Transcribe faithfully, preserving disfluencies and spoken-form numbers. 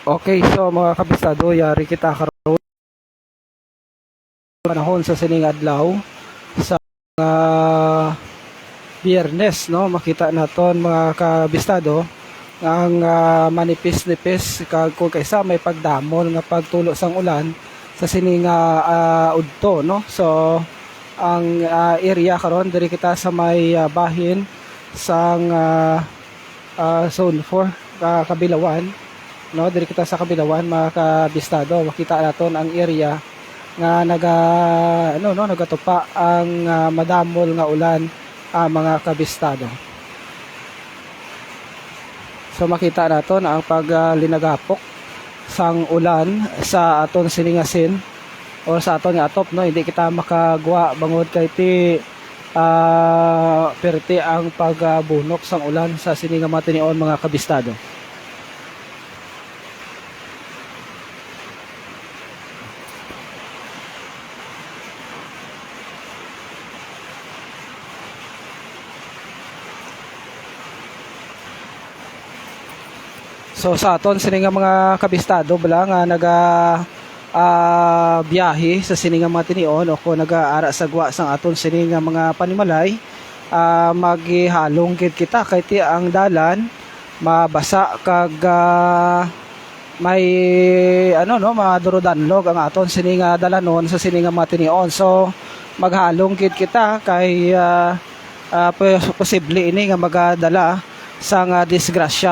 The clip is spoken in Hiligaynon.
Okay, so mga kabistado, yari kita karon panahon sa sining adlaw sa, ah, Biyernes, no, makita naton, mga kabistado, nga ang, ah, manipis-nipis kag kung kaisa may pagdamol nga pagtulo sang ulan sa sini nga, ah, udto, no. So ang, ah, area karon, diri kita sa may, ah, bahin sang, ah, ah, Zone four, ah, Kabilawan, no? Diri kita sa Kabilawan, mga kabistado. Makita naton ang area nga naga, ano, no, nagatupa ang, ah, madamol nga ulan, ah, mga kabistado. So makita naton ang pag, ah, linagapok sang ulan sa aton sini nga scene or sa aton nga atop, no? Hindi kita makagwa bangod kay ti ah, perti ang pagbunok sang ulan sa sini nga mga tinion, mga kabistado. So sa aton sini nga mga kabistado bala nga naga, ah, biyahe sa sini nga mga tinion o kung nagaara sa gwa sang aton sini nga mga panimalay, ah, maghihalong gid kita kay ti ang dalan mabasa kag, ah, may, ano, no, madurodanlog ang aton sini nga dalanon sa sini nga mga tinion. So maghalong gid kita kay, ah, ah, pos-, posible ini nga magadala sang, ah, disgrasya.